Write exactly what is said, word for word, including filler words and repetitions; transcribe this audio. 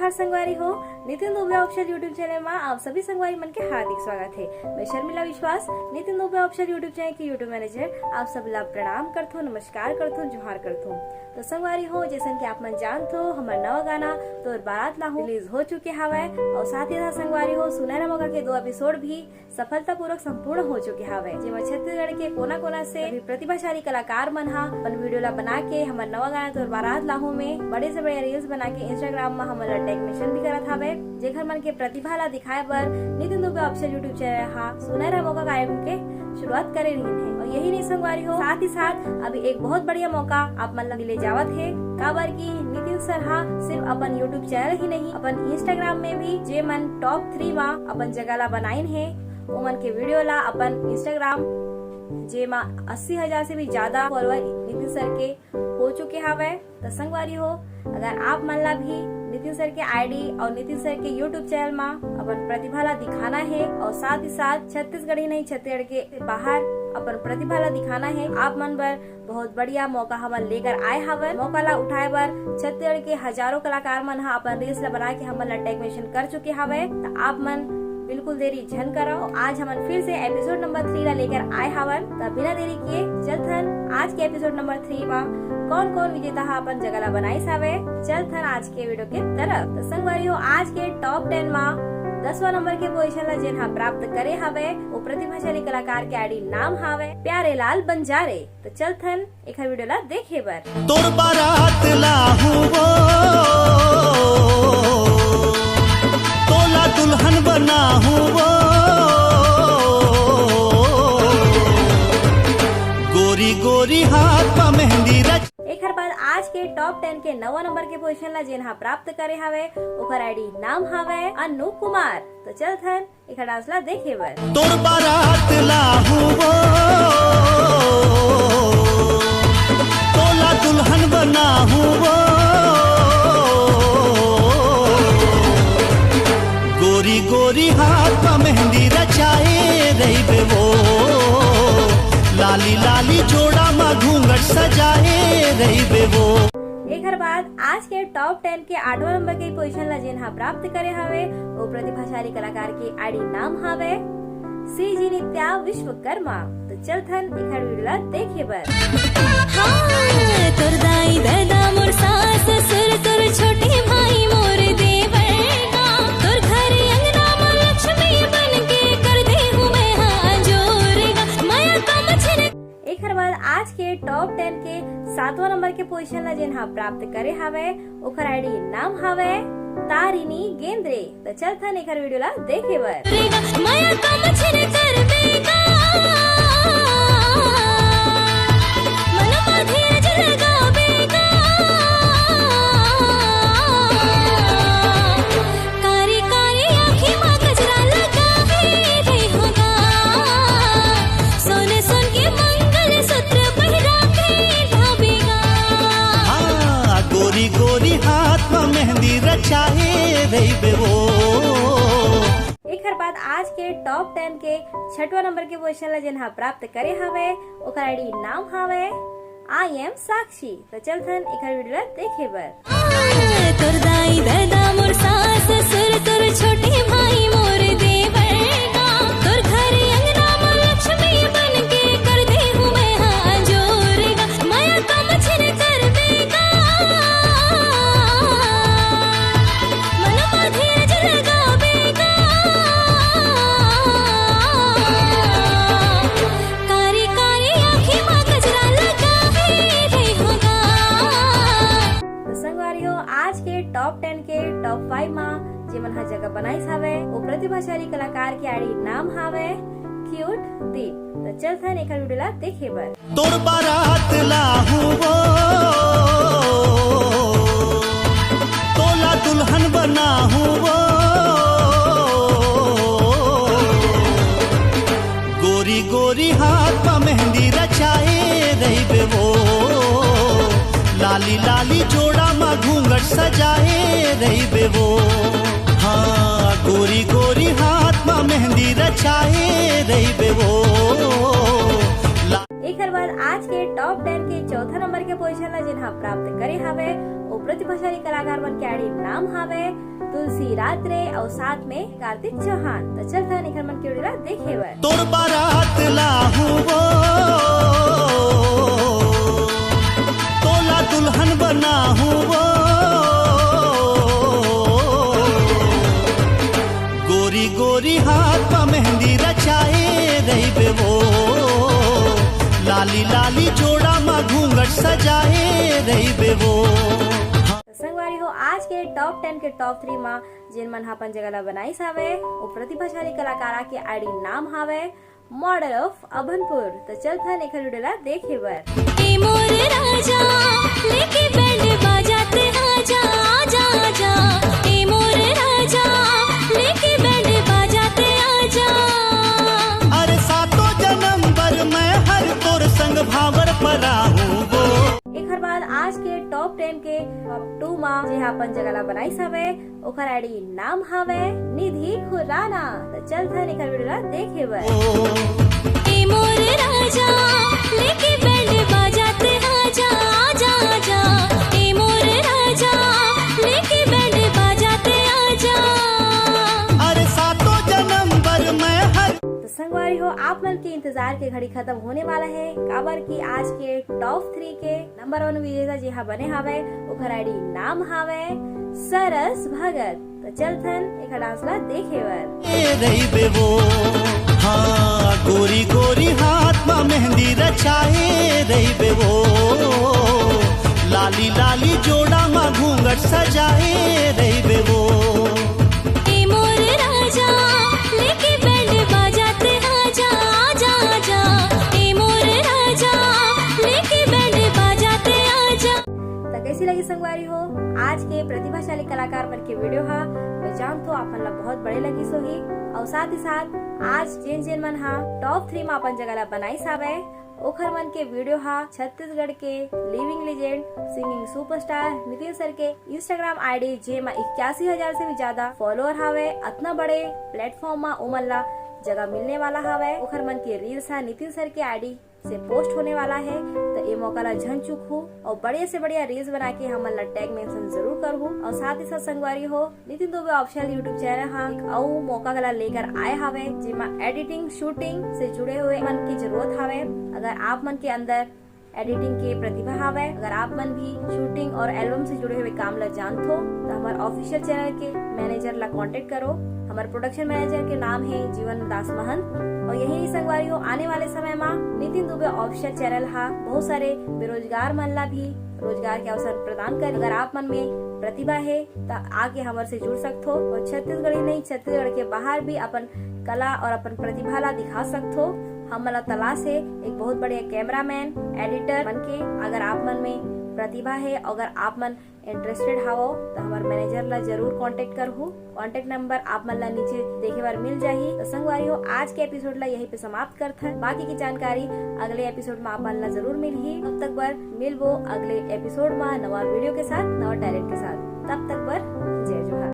नमस्कार संगवारी हो, Nitin Dubey official YouTube channel में आप सभी संगवारी मन के हार्दिक स्वागत है। मैं Sharmila Vishwas, Nitin Dubey official YouTube channel की YouTube मैनेजर, आप सब ला प्रणाम करथो, नमस्कार करथो, जोहार करथो। तो संगवारी हो, जैसन कि आप मन जानथो, हमर नवा गाना तोर बारात लाहू रिलीज हो चुके हवय और साथ ही साथ संगवारी हो, सुनहरा मौका के दो एपिसोड भी सफलतापूर्वक संपूर्ण हो चुके हवय, जेमा छत्तीसगढ़ के कोना-कोना से सभी प्रतिभाशाली कलाकार मन ह अपन वीडियो ला बना के हमर नवा गाना तोर बारात लाहू में बड़े से बड़े रील्स बना के Instagram म हमन ला टैग मेंशन भी करत हवय, जेखर मन के प्रतिभा ला दिखाए बर Nitin Dubey official YouTube channel ह सुनहरा मौका कार्यक्रम के शुरुआत करे रहिन हे। और यही नहीं संगवारी हो, साथ ही साथ अभी एक बहुत बढ़िया मौका आप मन ला मिले जावत हे, काबर कि नितिन सर ह सिर्फ अपन YouTube चैनल ही नहीं, अपन Instagram में भी जे मन टॉप थ्री म अपन जगह ला बनाइन हे, ओमन के वीडियो ला अपन Instagram, जेमा अस्सी हजार से भी ज्यादा फॉलोअर नितिन सर के हो चुके हवय। त संगवारी हो, अगर आप मन ला भी नितिन सर के आईडी और नितिन सर के YouTube चैनल मा अपन प्रतिभा ला दिखाना हे और साथ ही साथ छत्तीसगढ़ ही नहीं, छत्तीसगढ़ के बाहर अपन प्रतिभा ला दिखाना हे, आप मन बर बहुत बढ़िया मौका हमन लेकर आए हवन। मौका ला उठाए बर छत्तीसगढ़ के हजारों कलाकार मन ह अपन रील्स ला बना के हमन ला टैग मेंशन कर चुके हवय। त आप मन बिल्कुल देरी झन करव। आज हमन फिर से एपिसोड नंबर थ्री ला लेकर आए हवन। त बिना देरी किए चलथन आज के एपिसोड नंबर थ्री मा कौन कौन विजेता ह अपन जगह ला बनाइस हवय। चलथन आज के वीडियो के तरफ। त संगवारी हो, आज के टॉप टेन मा दसवां नंबर के पोजीशन ला जेन ह प्राप्त करे हवय, वो प्रतिभाशाली कलाकार के आईडी नाम हवय प्यारे लाल बंजारे। त चलथन एखर वीडियो ला देखे बर। तोर बारात लाहूं वो, तोला दुल्हन बनाहूं वो, गोरी गोरी हाथ पा मेहंदी रच। एखर बाद आज के टॉप टेन के नवा नंबर के पोजीशन ला जेन हा प्राप्त करे हवे, ओकर आईडी नाम हवे अनु कुमार। तो चलथन एखर डांस ला देखे बर। तोर बारात लाहूं वो, तोला दुल्हन बनाहूं वो, गोरी गोरी हाथ पा मेहंदी रचाए रहिबे वो, लाली लाली जोड़ा मा घूंघट सजाए रहिबे वो। एखर बाद आज के टॉप टेन के आठवां नंबर के पोजीशन ला जेन हा प्राप्त करे हवे, वो प्रतिभाशाली कलाकार के आईडी नाम हवे सीजी नित्या विश्वकर्मा। तो चलथन एखर वीडियो ला देखे बर। हाँ, तोर दाई ददा मोर सास ससुर तोर छोटे भाई मोर देवर का, तोर घर अंगना मा लक्ष्मी बन के कर दे हूँ मैं हाँ जोर का। मया का मछर एखर बाद आज के टॉप टेन के सातवां नंबर के पोजीशन ला जेन हा प्राप्त करे हवे, ओखर आईडी नाम हवे तारिणी गेंद्रे। तो चलथन एखर वीडियो ला देखे बर। मया का मछर कर बेगा, मन मा धीरज लगा बेगा, कारी कारी आँखी मा गजरा लगा हे रे होगा। सोने सोन के मंगल सूत्र पहिरा के ढाबेगा। हाँ, गोरी गोरी हाथ मा मेहंदी रचाए रहिबे वो। एखर बाद आज के टॉप टेन के छठवां नंबर के पोजीशन ला जेन हा प्राप्त करे हवे, ओकर आईडी नाम हवे आई एम साक्षी। तो चलथन एखर वीडियो ला देखे बर। तोर दाई ददा मोर सास ससुर तोर छोटे भाई मोर देवर का, तोर घर अंगना मा लक्ष्मी बन के कर दे हूँ मैं हाँ जोर का। मया का मछर कर बेगा, मन मा धीरज लगा बेगा, कारी कारी आँखी मा गजरा लगा हे रे होगा। तो संगवारी हो, आज के टॉप टेन के टॉप फाइव मा जेमन हा जगह बनाइस हवे, वो प्रतिभाशाली कलाकार के आईडी नाम हवे क्यूट दीप। तो चलथन एखर वीडियो ला देखे बर। तोर बारात लाहूं वो, तोला दुल्हन बनाहूं वो, गोरी गोरी हाथ पा मेहंदी रचाए रहिबे वो, लाली लाली जोड़ा मा घूंघट सजाए रहिबे वो। हाँ, गोरी गोरी हाथ मा मेहंदी रचाए रहिबे वो। ला- एकर बाद आज के टॉप टेन के चौथा नंबर नंबर के पोजीशन ला जेन हा प्राप्त करे हावय, वो प्रतिभाशाली कलाकार मन के आईडी नाम हावय तुलसी रात्रे अउ साथ में कार्तिक चौहान। त चलथन एखर मन के video ला देखे बर। तोर बारात लाहूं वो, तोला दुल्हन बनाहूं वो। गोरी गोरी हाथ पा मेहंदी रचाए रहिबे वो, लाली लाली जोड़ा मा घूंघट सजाए रहिबे वो। संगवारी हो, आज के टॉप टेन के टॉप थ्री मा जेन मन ह अपन जगह ला बनाइस हावय, वो प्रतिभाशाली कलाकारा के आईडी नाम हावय मॉडल ऑफ अभनपुर। त चलथन एखर video ला देखे बर। ए मोर राजा, लेके बैंड बाजा ते आजा, आजा, आजा। ए मोर राजा, लेके बैंड बाजा ते आजा। अरे सातों जन्म बर मैं हर तोर संग भांवर पराहूं वो। एखर बाद आज के टॉप टेन के टॉप टू मा जे ह अपन जगह ला बनाइस हावय, ओखर आईडी नाम हावय निधि खुराना। त चलथन एखर video ला देखे बर। ए मोर राजा, लेके बैंड बाजा ते आजा, आजा, आजा। ए मोर राजा, लेके बैंड बाजा ते आजा। अरे सातों जन्म बर मैं हर त संगवारी हो, आप मन के इंतजार के घड़ी खत्म होने वाला है, काबर कि आज के टॉप थ्री के नंबर वन विजेता जे हा बने हावय, ओखर आईडी नाम हावय सरस भगत। त चलथन एखर डांस ला देखे बर। ए रहिबे वो, हाँ, गोरी गोरी हाथ मा मेहंदी रचाए रहिबे वो, लाली लाली जोड़ा मा घूंघट सजाए रहिबे वो। ए मोर राजा, लेके बैंड बाजा ते आजा, आजा, आजा। ए मोर राजा, लेके बैंड बाजा ते आजा। त कैसी लगी संगवारी हो आज के प्रतिभाशाली कलाकार मन के video हा? मैं जानत हों आप मन ला बहुत बड़े लगिस होही। और साथ ही साथ आज जेन जेन मन हा टॉप थ्री मा अपन जगह ला बनाइस हावय, ओखर मन के video हा छत्तीसगढ़ के living legend, singing superstar Nitin sir के इंस्टाग्राम आईडी, जेमा इक्यासी हजार से भी ज्यादा फॉलोअर हावय। अतना बड़े प्लेटफॉर्म मा ओमन ला जगह मिलने वाला हावय। ओखर मन के रील्स हा नितिन सर के आईडी से पोस्ट होने वाला है, त ए मौका ला झन चूकहू और बढ़िया से बढ़िया रील्स बना के हमन ला टैग मेंशन जरूर करहू। और साथ ही साथ संगवारी हो, Nitin Dubey official YouTube channel हा एक अउ मौका ला लेकर आए हावय, जेमा एडिटिंग, शूटिंग से जुड़े हुए मन की जरूरत हावय। अगर आप मन के अंदर एडिटिंग के प्रतिभा हावय, अगर आप मन भी शूटिंग और एल्बम से जुड़े हुए काम ला जानथो, त हमर ऑफिशियल चैनल के मैनेजर ला कॉन्टेक्ट करो। हमर प्रोडक्शन मैनेजर के नाम है जीवन दास महंत। और यही नहीं संगवारी हो, आने वाले समय मा नितिन दुबे ऑफिशियल चैनल हा बहुत सारे बेरोजगार मन ला भी रोजगार के अवसर प्रदान करी। अगर आप मन में प्रतिभा है, त आके हमर से जुड़ सकथो और छत्तीसगढ़ ही नहीं, छत्तीसगढ़ के बाहर भी अपन कला और अपन प्रतिभा ला दिखा सकथो। हमन ला तलाश है एक बहुत बढ़िया कैमरामैन, एडिटर बन के। अगर आप मन में प्रतिभा है, अगर आप मन इंटरेस्टेड हावो, त हमर मैनेजर ला जरूर कॉन्टेक्ट करहू। कॉन्टेक्ट नंबर आप मन ला नीचे देखे बर मिल जाही। त संगवारी हो, आज के एपिसोड ला यहीं पे समाप्त करथन। बाकी की जानकारी अगले एपिसोड में आप मन ला जरूर मिलही। तब तक बर मिलबो अगले एपिसोड में नवा वीडियो के साथ, नवा टैलेंट के साथ। तब तक बर